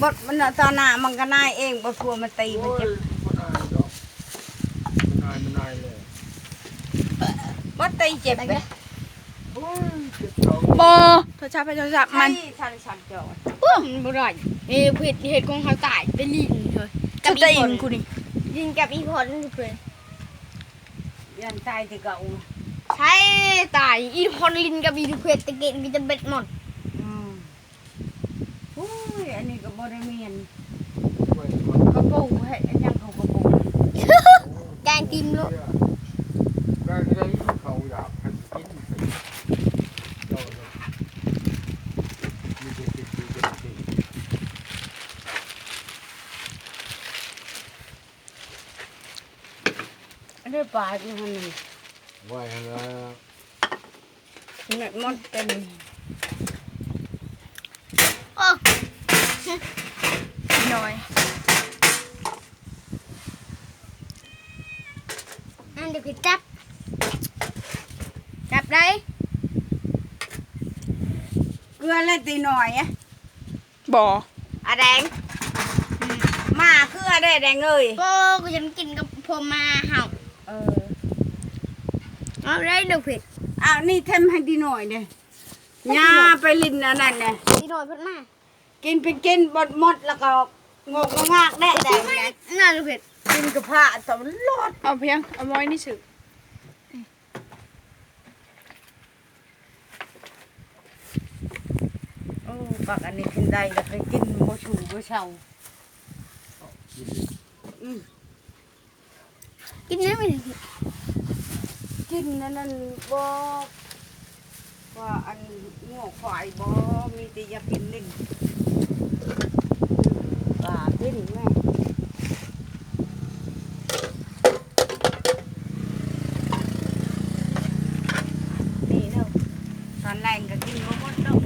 ບົດມັນນະ ຕໍ່ໜ້າມັນກໍນາຍເອງ ບໍ່ຜົວມາຕີມັນເຈັບ. ໂອ້ຍ ບໍ່ນາຍດອກ ບໍ່ນາຍ ບໍ່ນາຍແລ້ວ ບໍ່ຕີເຈັບເດ້. ໂອ້ຍ ເຈັບທ້ອງ. ບໍ່ ໂທລະສັບໃຜໂທລະສັບມັນ ໃຊ້ໂທລະສັບເຈົ້າ. ໂອ້ ມັນບໍ່ໄດ້ ເຮັດ ເຮັດຂອງເຮົາຕາຍ ໄປຫຼິ້ນເຮີ້ຍ ກັບອີ່ພອນ ກູນີ້ ຫຼິ້ນກັບອີ່ພອນເພິ່ນ ຢ້ານຕາຍແຕ່ເກົ່າ. ໃຊ້ຕາຍ ອີ່ພອນຫຼິ້ນກັບອີ່ເພິ່ນ ແຕ່ເກມກໍຈະເບັດໝົດ. ອືມ. ໂອ້ຍ ອັນນີ້ກໍບໍ່ໄດ້ແມ່ນ ກະໂປງ ເຮັດຫຍັງເຂົາກະໂປງ ແກງຕິ່ມໂລດ ແກງໄດ້ເຂົາຢາກໃຫ້ກິນ ເຈົ້າ ມີແຕ່ກິນ ມີແຕ່ກິນ ອັນນີ້ປາຢູ່ຫັ້ນ ໄວ້ຫັ້ນລະ. ແມ່ນໝົດເຕັມ ໂອ້ ນ້ອຍ ອັນດຽວຄືຈັບ ຈັບໄດ້ ເກືອແລ້ວຕິນ້ອຍ. ບໍ່ ອາແດງ ອືມ ໝາເຄືອເດ້ແດງເອີຍ. ໂອ້ ກູຢາກກິນກັບພວກໝາເຮົາ. ເອີ ເອົາໄດ້ດູເຜັດ ເອົານີ້ເທັມໃຫ້ດີໜ້ອຍເດ້. ຍ່າໄປຫຼິ້ນອັນນັ້ນແດ່ ດີໜ້ອຍເພິ່ນມາ ກິນເປັນກິນບໍ່ໝົດ ແລ້ວກໍງົກງາກແດ່ແດງ ນັ້ນດູເຜັດ ກິນກະພະຕະຫຼອດ. ເອົາພຽງ ເອົາໄວ້ນີ້ຊື່. ໂອ້ ບັກອັນນີ້ກິນໄດ້ ແລ້ວໄປກິນບໍ່ຊູ່ບໍ່ເຊົາ. ອືມ ກິນຫຍັງມັນ ກິນອັນນັ້ນບໍ່ ວ່າອັນງົວຄວາຍບໍ່ ມີແຕ່ຢາກກິນຫຼິ້ນ. ວ່າກິນແມ່ ນີ້ເນາະ ຕອນແລງກໍກິນບໍ່ໝົດດອກ.